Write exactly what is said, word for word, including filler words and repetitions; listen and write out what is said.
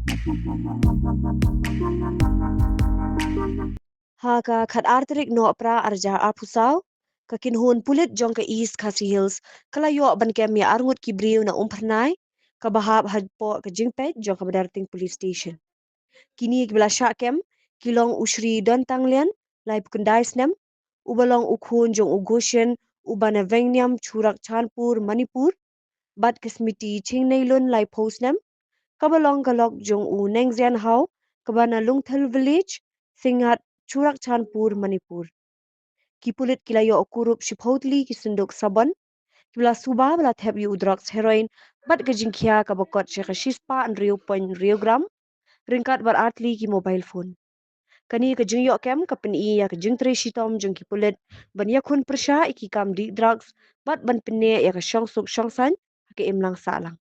Ha ka khat ar tarik Nohprah arhajar arphew saw, ka kynhun pulit jong ka East Khasi Hills ka la ïoh ban kem ïa arngut ki briew na Umphyrnai, kaba hap hapoh ka jingpeit jong ka Madarting Police Station. Kine kiba la shah kem ki long u Shri Dontanglian, laiphew khyndai snem, uba long u khun jong u Goshen, uba na Vengniam, Churachandpur, Manipur, bad ka Smriti Chingneilun, laiphew snem, kaba long ka lok jong u Nengzian Haw, kaba na Lungthel Village, Singngat, Churachandpur, Manipur. Ki pulit ki la ïoh kurup shiphew tylli ki synduk sabon, kiba la suba ba la thep ïa u drugs heroin, bad ka jingkhia kaba kot sha ka shispah hynriew point hynriew gram, ryngkat bad ar tylli ki mobile phone. Kane ka jingïoh kem ka pyni ïa ka jingtrei shitom jong ki pulit ban ïakhun pyrshah ïa ki kam dih drugs, bad ban pynneh ïa ka shongsuk shongsaiñ ha ka imlang sahlang.